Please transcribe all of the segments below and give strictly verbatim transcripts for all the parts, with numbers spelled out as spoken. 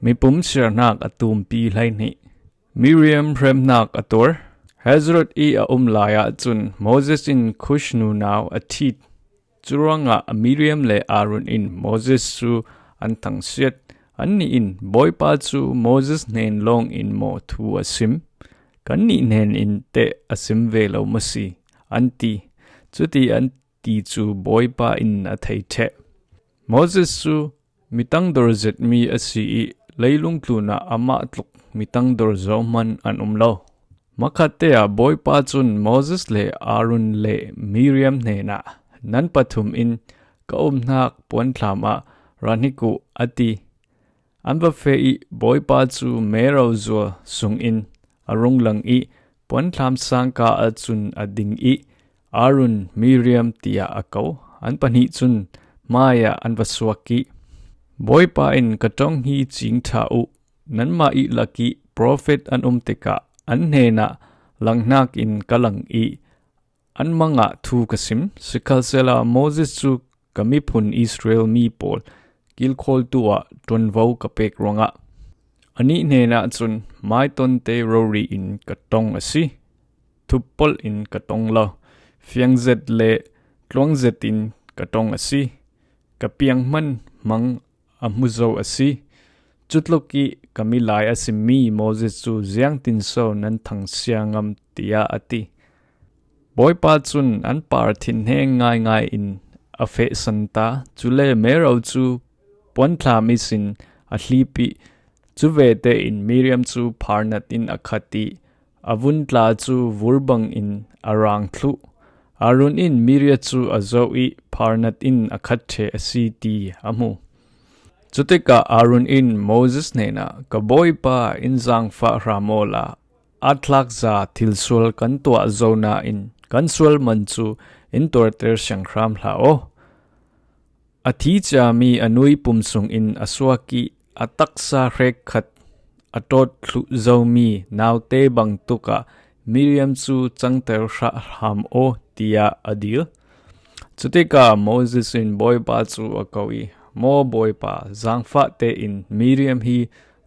Mipum siarnak a tumpi hleihnih. Miriam hremnak a tuar. Hazarot i a um lai ah cun Moses in Kush nunau a thit. Curuangah Miriam le Aaron in Moses cu an thangsiat. Annih in, "Bawipa cu Moses hnen lawng in maw thu a sim? Kannih hnen in teh a sim ve lo maw si?" an ti. Cuti an ti cu Bawipa in a thei ṭheh. Moses cu mi tangdor zetmi a si i, leilung tlunah amah tluk mi tangdor zohman an um lo. Makhatte ah Bawipa cun Moses le Aaron le Miriam hnenah, "Nan pathum in ka umnak puanthlam ah ra hnik uh," a ti. An va feh i, Bawipa cu mero zual sungin a rung lang i, puanthlam sangka ah cun a ding i, "Aaron, Miriam," tiah a ko. An pahnih cun hmaiah an va suak i, "Bawipa in ka ṭong hi cing ṭha uh. Nanmah i lak i profet an um tikah an hnenah langhnak in ka lang i, an mangah thu ka sim. Sikhalsehla Moses cu ka miphun Israel mi pawl kilkhawltu ah ṭuanvo ka pek ruangah anih hnenah cun maitonte rori in ka ṭong a si. Thup polh in ka ṭong lo. Fiangzet le tluangzet in ka ṭong a si. Ka piang hman hmang a hmu zo a si. Cutluk i ka milai a simmi Moses cu ziangtinso nan thangsia ngam?" tiah a ti. Bawipa cun an par thinheng ngaingai in a fehsan ta. Cule mero cu puanthlam ihsin a hlip i, cuvete in Miriam cu pharnat in a khat i, a vun tla cu vur bangin a rang thluh. Aaron in Miriam cu a zoh i, pharnat in a khat ṭheh a si ti a hmu. Cutikah Aaron in Moses hnenah, "Ka bawipa, in zaangfah hram awla, aa thlakza thilsual kan tuah zo nain kan sual man cu in tuarter sianghram hlah aw. A thi ciami a nui pum sungin a suak i, a taksa hrekkhat a ṭawt thluh zomi naute bangtuk ah Miriam cu cangter hram aw," tiah a dil. Cutikah Moses in Bawipa cu a ko i, "Maw Bawipa, zaangfah tein Miriam hi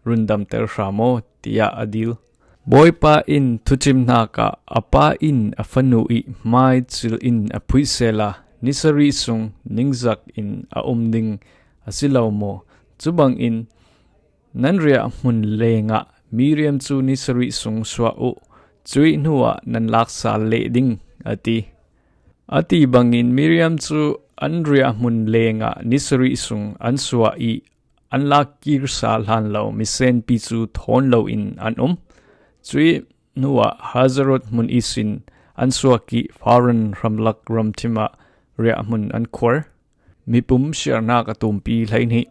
rundamter hram aw," tiah a dil. Bawipa in thuṭhimhnak ah, "A pa in a fanu i hmai cil in a phuih sehla, ni sarih sung ningzak in a um ding a si lo maw? Cubangin nan riahhmun lengah Miriam cu ni sarih sung suah uh, cuih hnuah nan laksa leh ding," a ti. A ti bangin Miriam cu an riahhmun lengah ni sarih sung an suah i, an lakkirsa hlan lo misenpi cu thawn loin an um. Cuih hnuah Hazarot hmun ihsin an suak i, Faran ramlak ramṭhim ah riahhmun an khuar. Mipum siarnak a tumpi hleihnih.